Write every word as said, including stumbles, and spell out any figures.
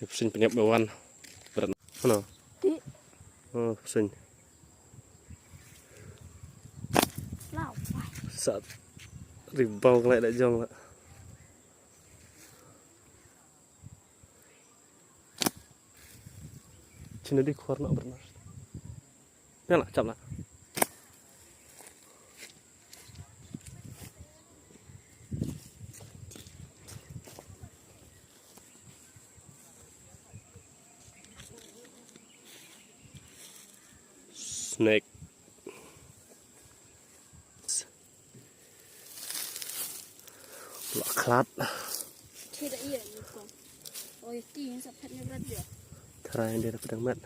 Psin pynïap me wan. Berat. Ano? Ti. Oh, psin. Lau. Sat. Ribau ngelai dak jong la. Cina di khor nak berat. Ni lah, cap lah. Snake. Lah klat. Trai dia dah pedang mat.